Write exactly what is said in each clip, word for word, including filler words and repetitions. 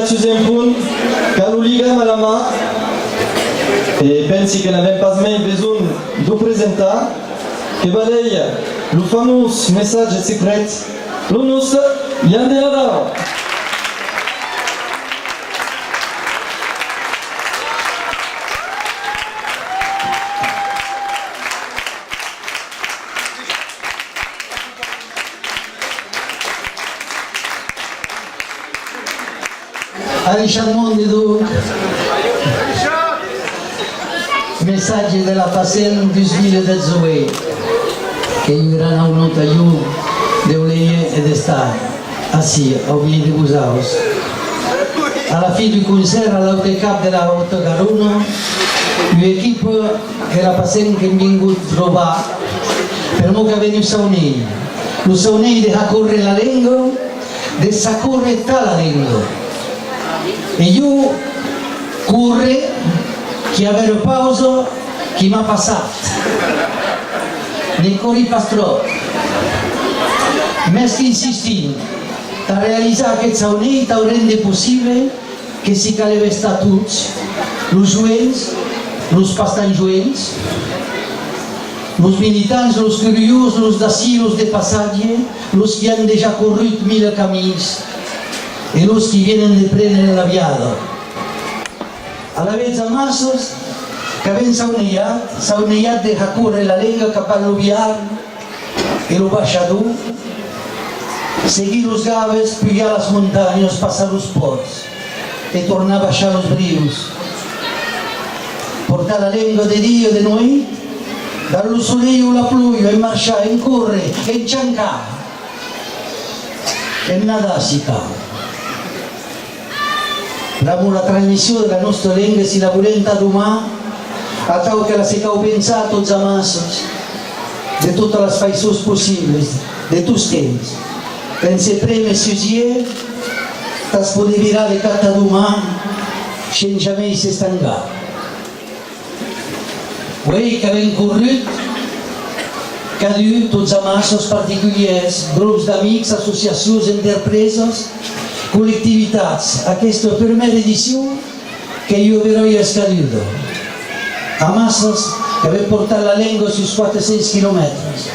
Sus un punt, qu'a lo ligam a la man, e pensi que n'avèm pas mei besonh d'o presentar, que balèia lo famós messatge secret, lo noste Jan de Nadau. Adishatz monde, donc. Messatge de la Passem dus mila dètz-e-uèit, que i aurà una nòta jo de léger e d'estar ací, au miei de vosaus. A la fin du concèrt, a l'aute cap de la Hauta Garona, ua equipa de la Passem qu'èm vingut trobar, pr'amor qu'avèm un saunei. Lo saunei de har córrer la lenga, de sar córrer tà la lenga. E jo, córrer, qu'i avè ua pausa qui m'a passat. Ne còri pas tròp. Mès qu'insistim, tà realizar aqueth saunei, tà o rénder possible, que s'i calèva estar tots, los joens, los pas tan joens, los militants, los curiós, los d'ací, los de passatge, los qui an dejà corrut mila camins e los qui vienen de préner l'aviada. Alavetz amassas qu'avèm saunejat, saunejat de har córrer la lenga cap a lo Biarn, e lo baishador, seguir los gaves, pujar las montanhas, passar los pòrts e tornar baishar los brius. Portar la lenga de dia, de nueit, dab lo solelh o la ploja, en marchar, en córrer, en chancar, en nadar, si cau. Pr'amor la transmission de la nòsta lenga, si la volèm tà doman, atau que la se cau pensar tots amassas, de totas las faiçons possibles, de tostemps, en se prémer sus ieu, tà's poder virar de cap tà doman, shens jamei s'estancar. Uei qu'avèm corrut, cadun, tots amassas, particulièrs, grops d'amics, associacions, enterpresas, collectivitats, aquesta prumèra edicion qu'ei ua beròia escaduda. Amassas qu'avèm portat la lenga sus quatre cents quilomètres.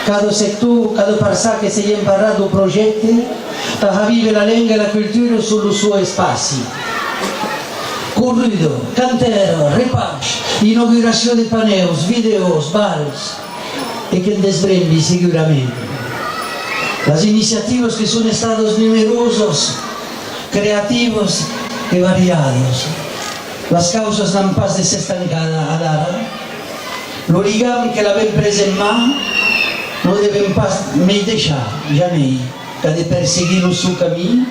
Cada sector, cada parçan que s'ei emparat deu projècte, tà har víver la lenga e la cultura sus lo son espaci. Corruda, cantèra, repaish, inauguracion de panèus, vidèos, bals, e que'n desbrembi segurament. Las iniciativas que son estadas numerosas, creativas e variadas. Las causas n'an pas de s'estancar adara. Lo ligam que l'avèm pres en man, lo devèm pas mei deishar, jamei. Qu'a de perseguir lo son camin.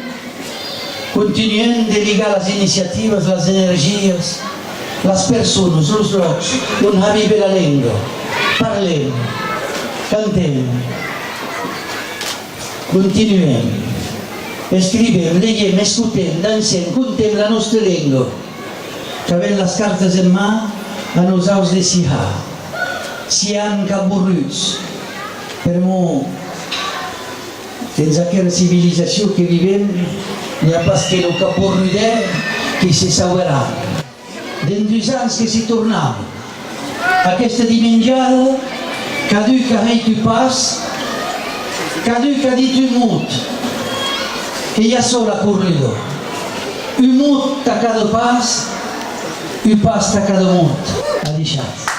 Continuem de ligar las iniciativas, las energias, las personas, los lòcs on har víver la lenga. Parlem, cantem, continuem, escrivem, legem, escotem, dancem, contem la nòsta lenga. Qu'avèm las cartas en man, a nosaus de s'i har. Siam caborruts, pr'amor dens aquera civilizacion que vivem, n'i a pas que lo caborrudèr qui se sauvarà. Dens dus ans que s'i tornam. Aquesta dimenjada, cadun qu'a hèit un pas, cadun qu'a dit un mot, qu'ei açò la corruda. Un mot tà cada pas, un pas tà cada mot. Adishatz.